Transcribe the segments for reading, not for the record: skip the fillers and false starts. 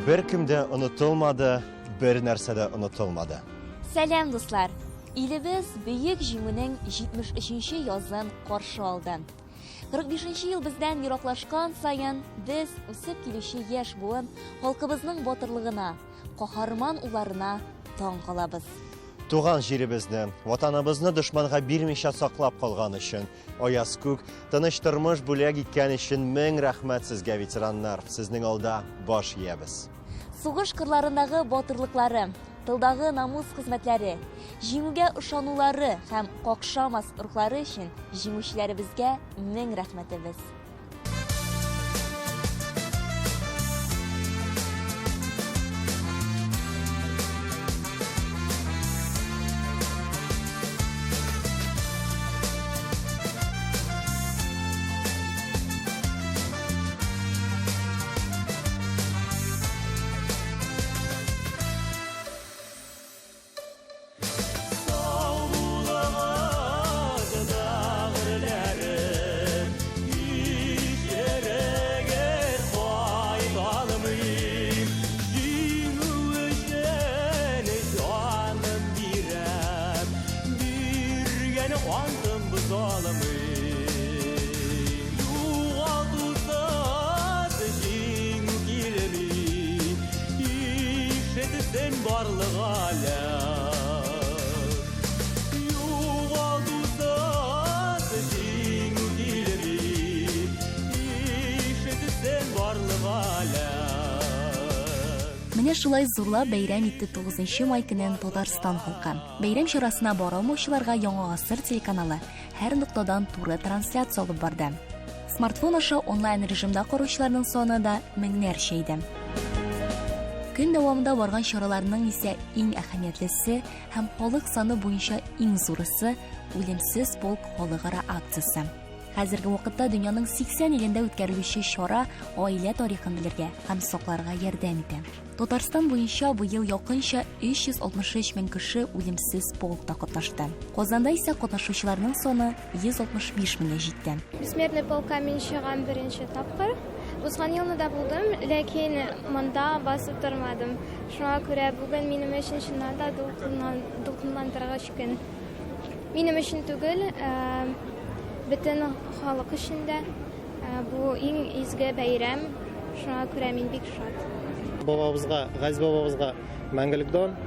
Беркем дә онытылмады, бер нәрсә дә онытылмады. Сәлам, дуслар! Илебез Бөек Җиңүнең 73 нче язын каршы алды. 45 нче ел бездән ераклашкан саен, без, үсеп килүче яшь буын, халкыбызның батырлыгына, каһарман улларына таң калабыз. Туган җиребезне, Ватаныбызны дошманга бирмичә саклап калган өчен, аяз күк, тыныч тормыш бүләк иткән өчен мең рәхмәт сезгә, ветераннар! Сезнең алда баш иябез. Сугыш кырларындагы батырлыклары, тылдагы намус хезмәтләре, җиңүгә ышанулары һәм какшамас рухлары өчен җиңүчеләребезгә мең рәхмәтебез. Менә шулай зурлап бәйрәм итте 9 май көнен Татарстан халкы. Бәйрәм чарасына бара алмаучыларга Яңа гасыр телеканалы һәр ноктадан туры трансляция алып барды. Смартфон аша онлайн режимда караучыларның саны да меңнәрчә иде. Көн дәвамында барган чараларның исә иң әһәмиятлесе һәм халык саны буенча иң зурысы Үлемсез полк халыкара акциясе. Хәзерге вакытта дөньяның 80 илендә үткәрелүче чара гаилә тарихын белергә һәм сакларга ярдәм итә. Татарстан буенча быел якынча 363 мең кеше Үлемсез полкта катнашты. Казанда исә катнашучыларның саны 165 меңгә җитте. Бессмертный полкка мин чыгам беренче тапкыр. Узган елны да булдым, ләкин монда басып тормадым. Шуңа күрә бүген минем өчен чыннан да дулкынландыргыч көн. Минем өчен түгел, бөтен халык өчен дә. Бу иң изге бәйрәм, шуңа күрә мин бик шат. Бабабызга, Газиз бабабызга мәңгелек дан.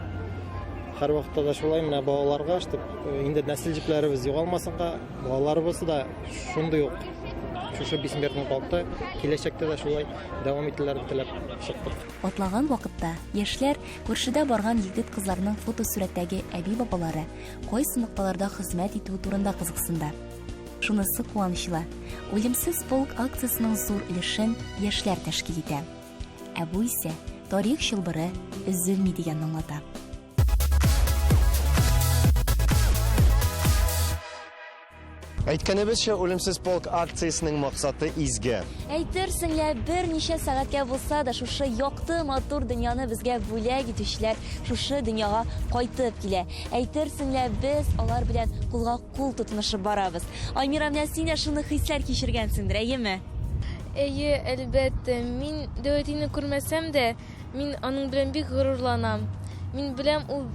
Һәрвакытта да шулай менә балаларга, чтоб инде нәсел җепләребез югалмасынга, балаларыбыз да шундый ук шушы бессмертный полкта киләчәктә дә шулай дәвам итәләр дип теләп чыктык. Атлаган вакытта яшьләр күршедә барган егет-кызларның фотосурәттәге әби-бабалары кайсы нокталарда хезмәт итүе турында кызыксынды. Шунысы куанычлы, Үлемсез полк акциясенең зур өлешен яшьләр тәшкил итә. Ә бу исә тарих чылбыры өзелми дигәнне аңлата. Әйткәнебезчә, Үлемсез полк акциясенең максаты изге. Әйтерсең лә, берничә сәгатькә булса да шушы якты, матур дөньяны безгә бүләк итүчеләр шушы дөньяга кайтып килә. Әйтерсең лә, без алар белән кулга кул тотынышып барабыз. Аймира, менә син дә шундый хисләр кичергәнсеңдер, әйеме? Әйе, әлбәттә. Мин Дәүәтине күрмәсәм дә, мин аның белән бик горурланам. Мин беләм, ул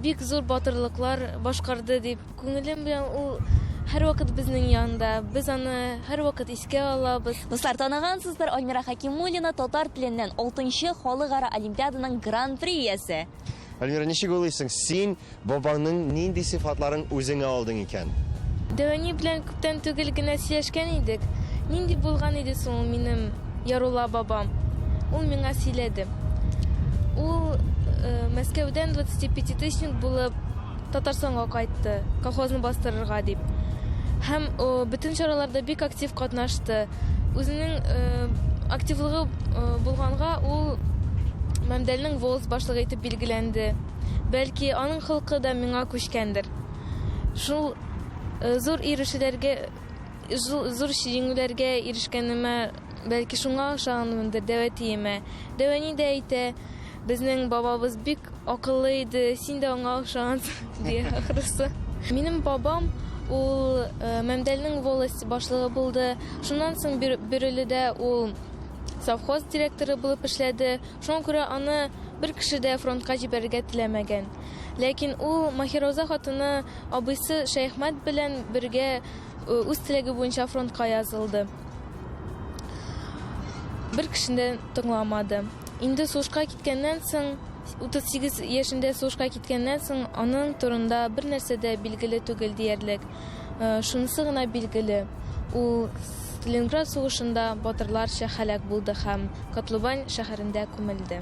бик зур батырлыклар башкарды дип. Күңелем белән ул һәрвакыт безнең янда. Без аны һәрвакыт искә алабыз. Дуслар, таныгансыздыр, Альмира Хәкимуллина татар теленнән алтынчы халыкара олимпиаданың гран-при иясе. Альмира, ничек уйлыйсың, син бабаңның нинди сыйфатларын үзеңә алдың икән? Дәвәни белән күптән түгел генә сөйләшкән идек. Нинди булган иде соң ул минем Ярулла бабам? Ул миңа сөйләде. Ул Мәскәүдән двадцатипятитысячник булып Татарстанга кайтты, колхозны бастырырга дип. Һәм бөтен чараларда бик актив катнашты. Үзенең активлыгы булганга ул Мәмдәлнең волость башлыгы итеп билгеләнде. Бәлки, аның холкы да миңа күчкәндер. Шул зур ирешүләргә, зур җиңүләргә ирешкәнемә, бәлки, шуңа охшаганмындыр, дәү әтиемә. Дәү әни дә әйтә, безнең бабабыз бик Акыллы иде, син дә аңа охшагансың, ди ахрысы. Минем бабам ул Мәмдәлнең волость башлыгы булды. Шуннан соң Бөреледә ул совхоз директоры булып эшләде. Шуңа күрә аны бер кеше дә фронтка җибәрергә теләмәгән. Ләкин ул Маһироза хатыны абыйсы Шәяхмәт белән бергә үз теләге буенча фронтка язылды. Бер кешене дә тыңламады. Инде сугышка киткәннән соң, 38 яшендә сугышка киткәннән соң, аның турында бер нәрсә дә билгеле түгел диярлек. Шунысы гына билгеле, ул Сталинград сугышында батырларча һәлак булды һәм Котлубань шәһәрендә күмелде.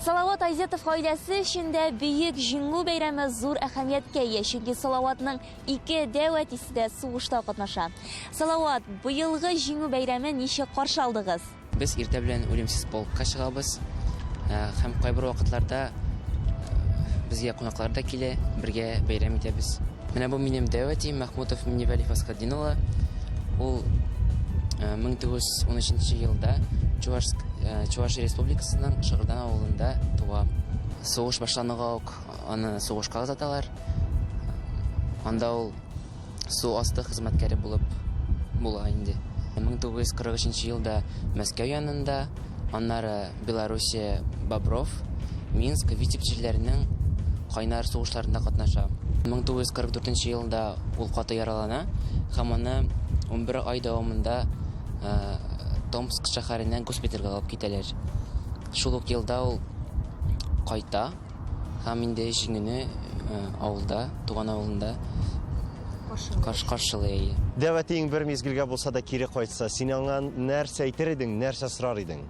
Салават Айзетов гаиләсе өчен дә Бөек Җиңү бәйрәме зур әһәмияткә ия, чөнки Салаватның ике дәү әтисе дә сугышта катнаша. Салават, быелгы Җиңү бәйрәмен ничек каршы алдыгыз? Без иртә белән үлемсез полкка чыгабыз һәм кайбер вакытларда безгә кунаклар да килә, бергә бәйрәм итәбез. Менә бу минем дәү әтием Мәхмүтов Минневәли Фасхетдин улы. Ул 1913 елда Чувашск, Чувашия Республикасының Шыгырдан авылында туа. Сугыш башлануга ук аны сугышка озаталар. Анда ул су асты хезмәткәре булып була инде. 1943 елда Мәскәү янында, аннары Белоруссия, Бобров, Минск, Витебск җирләренең кайнар сугышларында катнаша. 1944 елда ул каты яралана һәм аны 11 ай дәвамында Томск шәһәреннән госпитальгә алып китәләр. Шул ук елда ул кайта. Һәм инде җиңүне авылда, туган авылында каршылый, әйе. Дәү әтиең бер мизгелгә булса да кире кайтса, син аңа нәрсә әйтер идең, нәрсә сорар идең?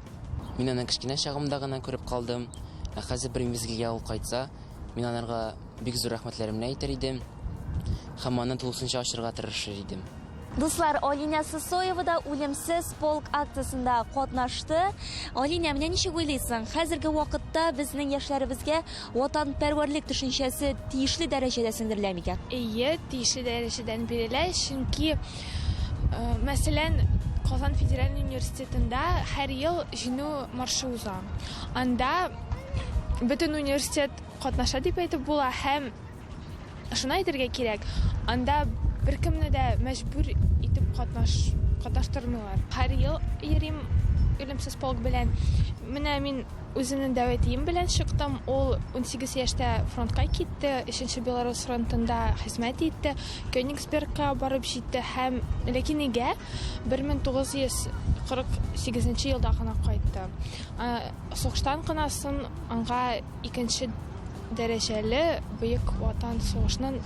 Мин аны кечкенә чагымда гына күреп калдым. Ә хәзер бер мизгелгә ул кайтса, мин анарга бик зур рәхмәтләремне әйтер идем һәм аны тулысынча ачырга тырышыр идем. Дуслар, Алинә Сысоева да Үлемсез полк акциясендә катнашты. Алинә, менә ничек уйлыйсың, хәзерге вакытта безнең яшьләребезгә ватанпәрвәрлек төшенчәсе тиешле дәрәҗәдә сеңдерелә микән? Әйе, тиешле дәрәҗәдән бирелә, чөнки, мәсәлән, Казан федераль университетында һәр ел Җиңү маршы уза. Анда бөтен университет катнаша дип әйтеп була һәм Шуны әйтергә кирәк, анда беркемне дә мәҗбүр итеп катнаш, катнаштырмыйлар. Һәр ел йөрим Үлемсез полк белән. Менә мин үземнең дәү әтием белән чыктым. Ул 18 яшьтә фронтка китте, 3 Белорус фронтында хезмәт итте, Кёнигсбергка барып җитте һәм ләкин өйгә 1948 елда гына кайтты. Сугыштан гына соң аңа икенче дәрәҗәле Бөек Ватан сугышының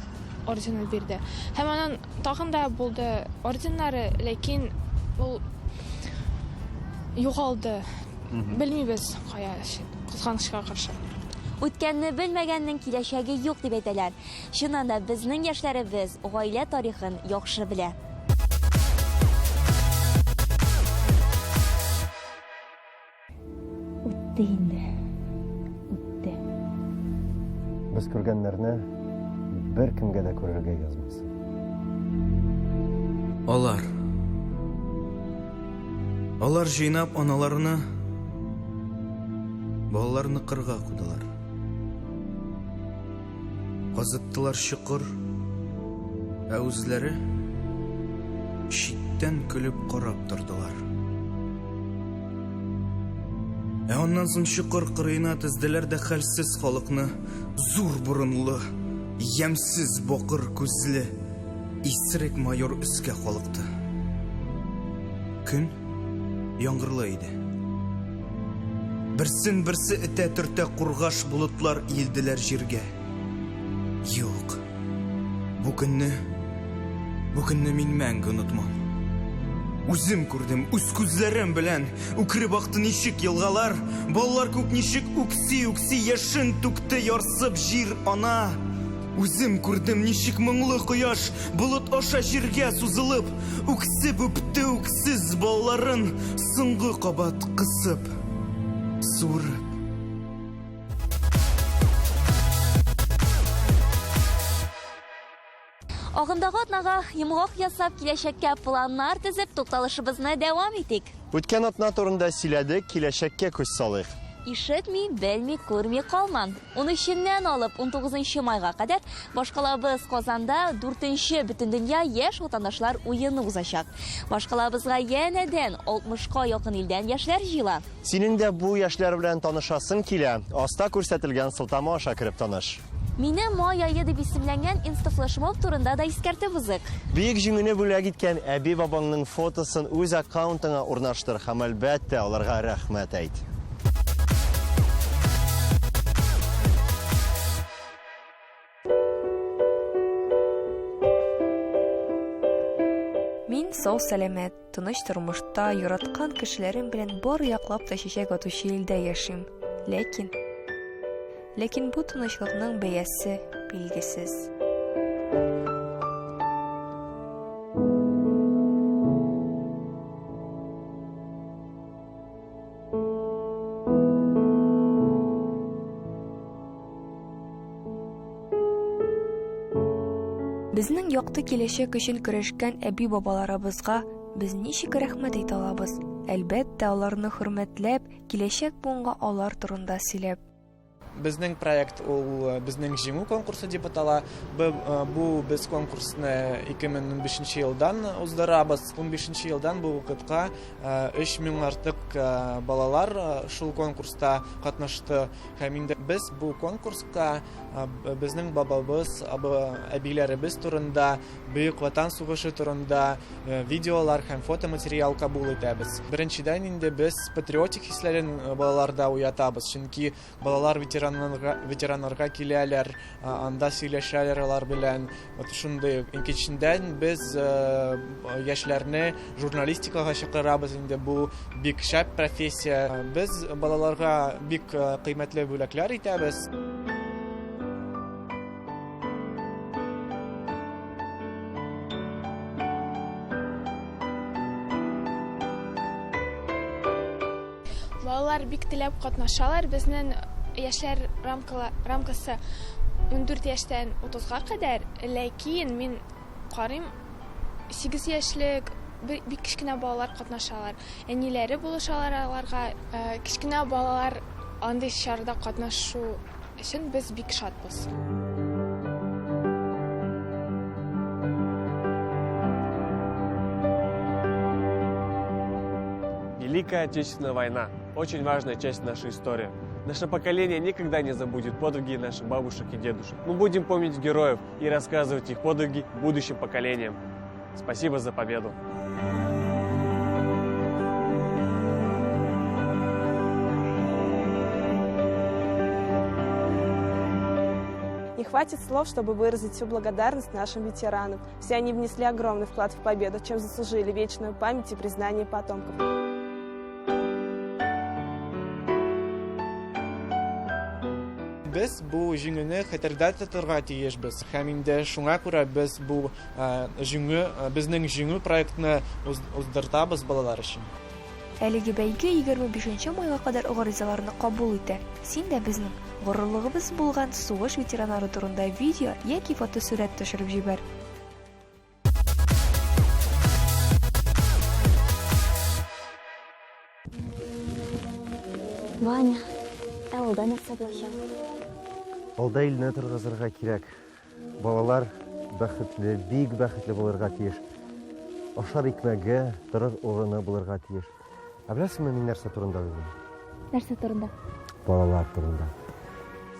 ордены бирде. Һәм аннан тагын да булды орденнары, ләкин ул югалды. Белмибез кая, кызганычка каршы. Үткәнне белмәгәннең киләчәге юк дип әйтәләр. Чыннан да, безнең яшьләребез гаилә тарихын яхшы белә. Үтте инде. Үтте. Без күргәннәрне беркемгә дә күрергә язмасын. Алар. Алар җыйнап аналарны, балаларны кырга кудылар. Казыттылар чокыр, ә үзләре читтән көлеп карап тордылар. Ә аннан соң чокыр кырыена тезделәр дә хәлсез халыкны, зур борынлы, ямьсез бакыр күзле, исерек майор өскә калыкты. Көн яңгырлы иде. Берсен-берсе этә-төртә кургаш болытлар иелделәр җиргә. Юк. Бу көнне, бу көнне мин мәңге онытмам. Үзем күрдем, үз күзләрем белән үкереп акты ничек елгалар, балалар күк ничек үкси-үкси яшен түкте ярсып җир ана. Үзем күрдем, ничек моңлы кояш болыт аша җиргә сузылып, үксеп үпте үксез балаларын соңгы кабат кысып, суырып. Агымдагы атнага йомгак ясап, киләчәккә планнар төзеп, тукталышыбызны дәвам итик. Үткән атна турында сөйләдек, киләчәккә күз салыйк. Ишетми, белми, күрми калма. Унөченнән алып унтугызынчы майга кадәр башкалабыз Казанда дүртенче Бөтендөнья яшь ватандашлар уены узачак. Башкалабызга янәдән алтмышка якын илдән яшьләр җыела. Синең дә бу яшьләр белән танышасың килә? Аста күрсәтелгән сылтама аша кереп таныш. Мине май ае дип исемләнгән инстафлешмоб турында да искәртеп узыйк. Бөек Җиңүне бүләк иткән әби-бабаңның фотосын үз аккаунтыңа урнаштыр һәм, әлбәттә, аларга рәхмәт әйт. Мин сау-сәламәт, тыныч тормышта, яраткан кешеләрем белән бар яклап та чәчәк атучы илдә яшим. Ләкин Ләкин бу тынычлыкның бәясе билгесез. Безнең якты киләчәк өчен көрәшкән әби-бабаларыбызга без ничек рәхмәт әйтә алабыз? Әлбәттә, аларны хөрмәтләп, киләчәк буынга алар турында сөйләп. Безнең проект ул э, безнең җиңү конкурсы дип атала. Э, бу без конкурсны 2015 елдан уздырабыз. 15 елдан бу вакытка 3000 э, артык балалар шул конкурста катнашты. Һәм инде без бу конкурска безнең бабабыз, әбиләребез турында, Бөек Ватан сугышы турында видеолар һәм фотоматериал кабул итәбез. Беренчедән инде без патриотик хисләрен балаларда уятабыз, чөнки балалар ветераннарга, ветераннарга киләләр, анда сөйләшәләр алар белән. Вот шундый. Икенчедән без яшьләрне журналистикага чакырабыз инде бу бик шәп профессия. Без балаларга бик кыйммәтле бүләкләр итәбез. Балалар бик теләп катнашалар. Безнең яшьләр рамкасы 14 яшьтән 30-га кадәр, ләкин мин карыйм, 8 яшьлек бик кечкенә балалар катнашалар. Әниләре булышалар аларга. Э, кечкенә балалар андый чарада катнашу өчен без бик шатбыз. Великая Отечественная война – очень важная часть нашей истории. Наше поколение никогда не забудет подвиги наших бабушек и дедушек. Мы будем помнить героев и рассказывать их подвиги будущим поколениям. Спасибо за победу! Не хватит слов, чтобы выразить всю благодарность нашим ветеранам. Все они внесли огромный вклад в победу, чем заслужили вечную память и признание потомков. Без бу җиңүне хәтердә тотырга тиешбез. Һәм инде шуңа күрә без бу җиңү, безнең җиңү проектны уздыртабыз балалар өчен. Әлеге бәйге 25 майга кадәр гаризаларны кабул итә. Син дә безнең горурлыгыбыз булган сугыш ветераннары турында видео яки фотосурәт төшереп җибәр. Ваня, ә алда нәрсә булачак? Алда илне торгызырга кирәк. Балалар бәхетле, бик бәхетле булырга тиеш. Ашар икмәге, торыр урыны булырга тиеш. Ә беләсеңме, мин нәрсә турында уйлыйм? Нәрсә турында? Балалар турында.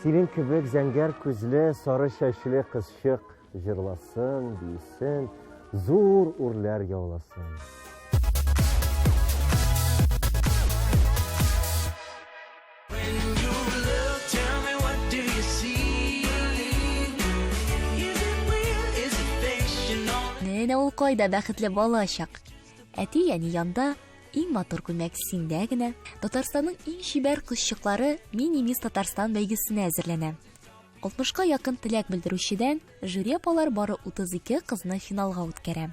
Синең кебек зәңгәр күзле, сары чәчле кызчык Җырласын, биесен, зур үрләр яуласын. Менә ул кайда бәхетле бала чак. Әти әни янда, иң матур күлмәк синдә генә. Татарстанның иң чибәр кызчыклары Мини-мисс Татарстан бәйгесенә әзерләнә. Алтмышка якын теләк белдерүчедән жюри апалар бары 32 кызны финалга үткәрә.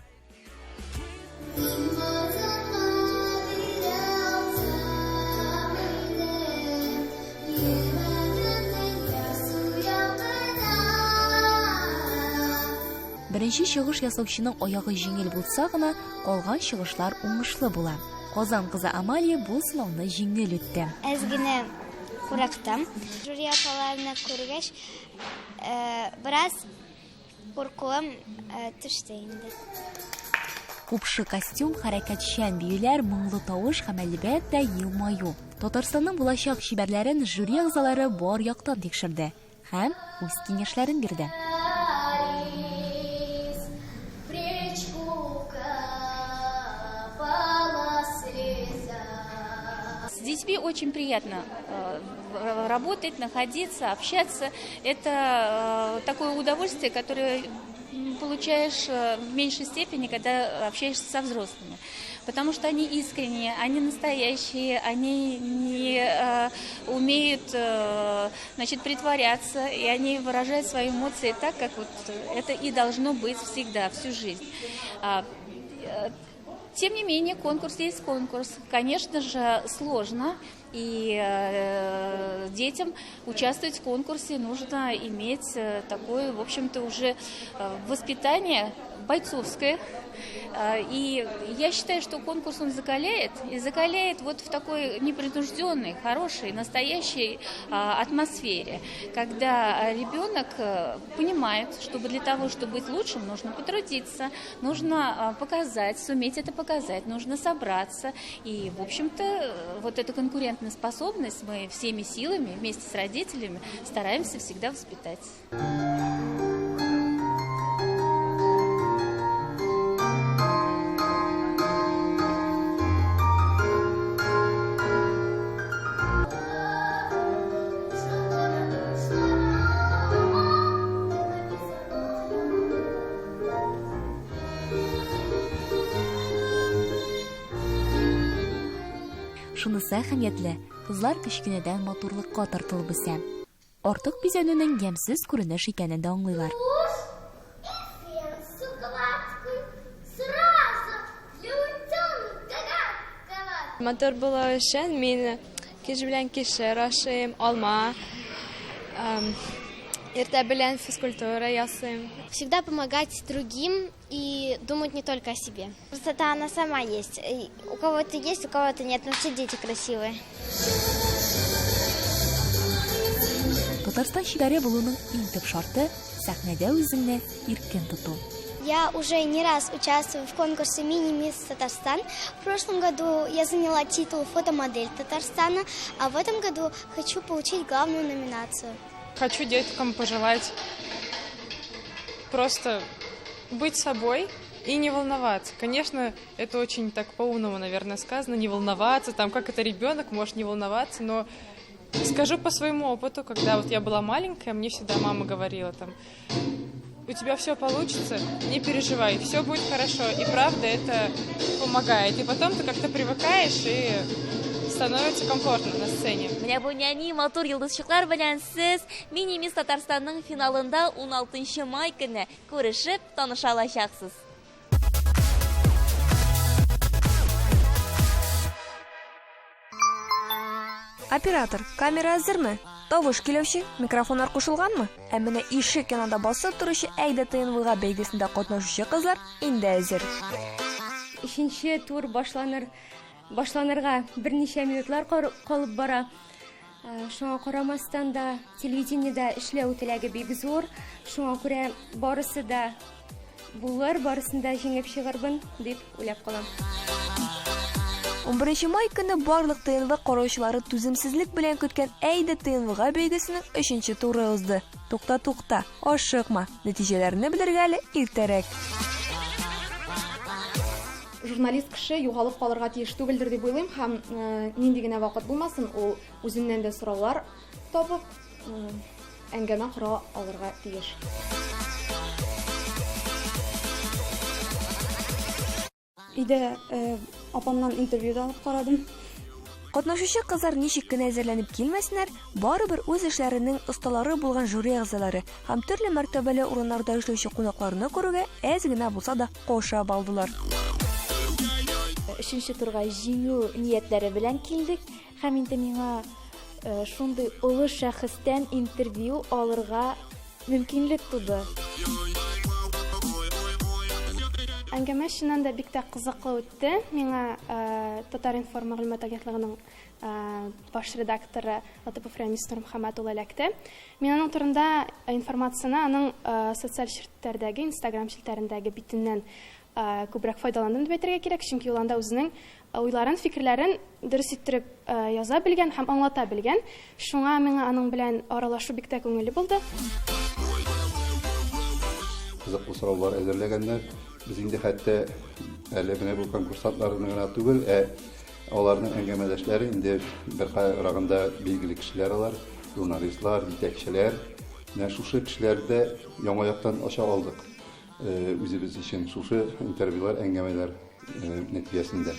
Беренче чыгыш ясаучының аягы җиңел булса гына, калган чыгышлар уңышлы була. Казан кызы Амалия бу сынауны җиңел үтте. Әз генә курыктым. Жюри апаларны күргәч, бераз куркуым төште инде. Купшы костюм, хәрәкәтчән биюләр, моңлы тавыш һәм, әлбәттә, елмаю. Татарстанның булачак чибәрләрен жюри әгъзалары бар яктан тикшерде һәм үз киңәшләрен бирде. С детьми очень приятно работать, находиться, общаться. Это такое удовольствие, которое получаешь в меньшей степени, когда общаешься со взрослыми. Потому что они искренние, они настоящие, они не умеют значит, притворяться, и они выражают свои эмоции так, как вот это и должно быть всегда, всю жизнь. Тем не менее, конкурс есть конкурс. Конечно же, сложно, и детям участвовать в конкурсе нужно иметь такое, в общем-то, уже воспитание бойцовское. И я считаю, что конкурс он закаляет, и закаляет вот в такой непринужденной, хорошей, настоящей атмосфере, когда ребенок понимает, что для того, чтобы быть лучшим, нужно потрудиться, нужно показать, суметь это показать, нужно собраться. И, в общем-то, вот эту конкурентоспособность мы всеми силами вместе с родителями стараемся всегда воспитать. Шунысы әһәмиятле, кызлар кечкенәдән матурлыкка тартылып үсә. Артык бизәнүнең ямьсез күренеш икәнен дә аңлыйлар. Матур булу өчен мин кич белән кишер ашыйм, алма, иртә белән физкультура ясыйм. Всегда помогать другим и думать не только о себе. Красота, она сама есть. И у кого-то есть, у кого-то нет, но все дети красивые. Татарстан чибәре булуның иң төп шарты сәхнәдә үзеңне иркен тоту. Я уже не раз участвую в конкурсе «Мини-мисс Татарстан». В прошлом году я заняла титул «Фотомодель Татарстана», а в этом году хочу получить главную номинацию. Хочу деткам пожелать просто быть собой и не волноваться. Конечно, это очень так по-умному, наверное, сказано, не волноваться, там, как это ребенок может не волноваться, но скажу по своему опыту, когда вот я была маленькая, мне всегда мама говорила там: у тебя все получится, не переживай, все будет хорошо. И правда, это помогает. И потом ты как-то привыкаешь и становится комфортно на сцене. Менә бу нәни матур йолдызчыклар белән сез Мини-мисс Татарстанның финалында 16 май көне күрешеп таныша алачаксыз. Оператор, камера әзерме? Тавыш көйләүче, микрофоннар кушылганмы? Ә менә ишек янында басып торучы Әйдә ТНВга бәйгесендә катнашучы кызлар инде әзер. Өченче тур башланыр, башланырга берничә минутлар калып бара. Шуңа карамастан да телевидениедә эшләү теләге бик зур. Шуңа күрә барысы да булыр, барысын да җиңеп чыгарбын дип уйлап калам. 11 май көне барлык ТНВ караучылары түземсезлек белән көткән Әйдә ТНВга бәйгесенең өченче туры узды. Тукта, тукта, ашыкма. Нәтиҗәләрне белергә әле иртәрәк. Журналист кеше югалып калырга тиеш түгелдер дип уйлыйм һәм нинди генә вакыт булмасын, ул үзеннән дә сораулар табып, әңгәмә кора алырга тиеш. Өйдә апамнан интервью да алып карадым. Катнашучы кызлар ничек кенә әзерләнеп килмәсеннәр, барыбер үз эшләренең осталары булган жюри әгъзалары һәм төрле мәртәбәле урыннарда эшләүче кунакларны күрүгә әз генә булса да каушап алдылар. Өченче турга җиңү ниятләре белән килдек һәм инде миңа шундый олы шәхестән интервью алырга мөмкинлек туды. Әңгәмә чыннан да бик тә кызыклы үтте. Миңа Татар-информ мәгълүмат агентлыгының баш редакторы Латыпов Рәмис Нурмөхәммәт улы эләкте. Мин аның турында информацияне аның социаль челтәрдәге, Инстаграм челтәрендәге битеннән күбрәк файдаландым дип әйтергә кирәк, чөнки ул анда үзенең уйларын, фикерләрен дөрес иттереп яза белгән һәм аңлата белгән. Шуңа миңа аның белән аралашу бик тә күңелле булды. Кызыклы сораулар әзерләгәннәр. Без инде хәтта әле менә бу конкурсантларны гына түгел, ә аларның әңгәмәдәшләре инде бер караганда билгеле кешеләр алар, журналистлар, җитәкчеләр. Менә шушы кешеләрне дә яңа яктан ача алдык. Үзебез өчен шушы интервьюлар, әңгәмәләр нәтиҗәсендә.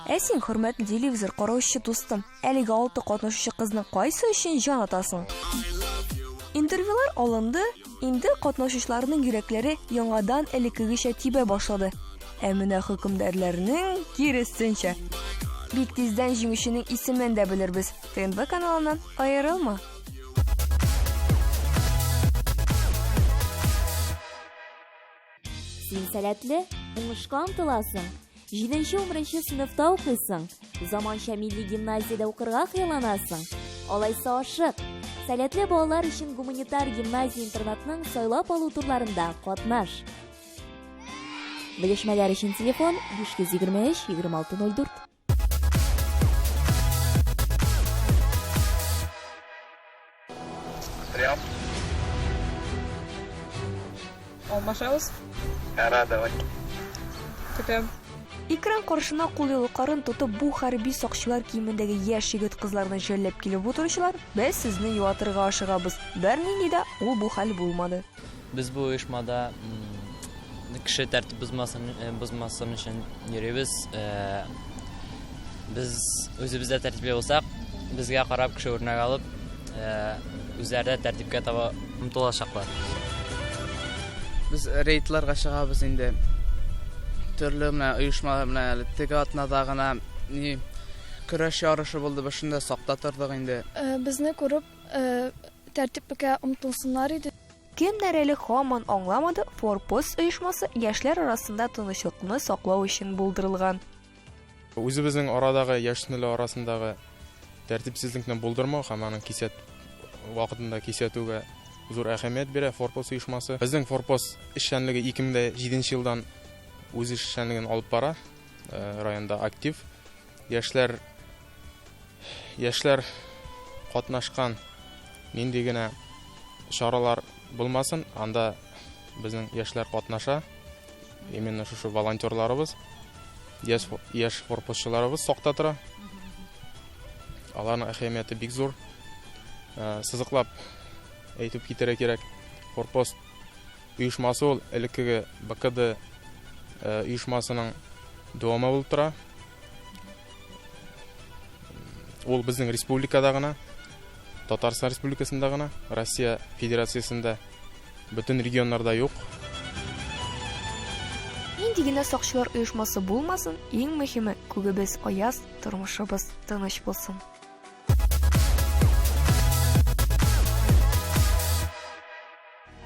Ә син, хөрмәтле телевизор караучы дустым, әлеге алты катнашучы кызның кайсы өчен җан атасың? Интервьюлар алынды, инде катнашучыларның йөрәкләре яңадан элеккегечә тибә башлады. Ә менә хөкемдарларның киресенчә. Бик тиздән җиңүченең исемен дә белербез. ТНВ каналыннан аерылма. Син сәләтле, уңышка омтыласың. 7-11 сыйныфта укыйсың. Заманча милли гимназиядә укырга хыялланасың. Алайса ашык. Сәләтле балалар өчен гуманитар гимназия-интернатның сайлап алу турларында катнаш. Белешмәләр өчен телефон 523 2604. Прием. Алмашабыз. Кара, давай. Көтәм. Экран каршына кулъяулыкларын тотып бу хәрби сакчылар киемендәге яшь егет-кызларны жәлләп килеп утыручылар, без сезне юатырга ашыгабыз, бернинди дә ул-бу хәл булмады. Без бу оешмада кеше тәртип бозмасын, бозмасын өчен йөрибез. Без үзебез дә тәртипле булсак, безгә карап кеше үрнәк алып, үзләре дә тәртипкә таба омтылачаклар. Без рейдларга чыгабыз инде. Төрле менә оешмалар менә әле теге атнада гына ни көрәш ярышы булды, без шунда сакта тордык инде. Безне күреп, тәртипкә омтылсыннар иде. Кемнәр әле һаман аңламады, Форпост оешмасы яшьләр арасында тынычлыкны саклау өчен булдырылган. Үзебезнең арадагы яшүсмерләр арасындагы тәртипсезлекне булдырмау һәм аның кисәт вакытында кисәтүгә зур әһәмият бирә Форпост оешмасы. Безнең Форпост эшчәнлеге 2007 елдан үз эшчәнлеген алып бара, районда актив. Яшьләр яшьләр катнашкан нинди генә чаралар булмасын, анда безнең яшьләр катнаша. Именно шушы волонтерларыбыз, яшь, яшь форпостчыларыбыз сакта тора. Аларның әһәмияте бик зур. Э, сызыклап әйтеп китәргә кирәк. Форпост оешмасы ул элеккеге БКД э, оешмасының дәвамы булып тора. Ул безнең республикада гына, Татарстан Республикасында гына, Россия Федерациясендә бөтен регионнарда юк. Нинди генә сакчылар оешмасы булмасын, иң мөһиме, күгебез аяз, тормышыбыз тыныч булсын.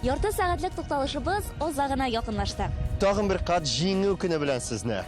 Ярты сәгатьлек тукталышыбыз азагына якынлашты. Тагын бер кат Җиңү көне белән сезне!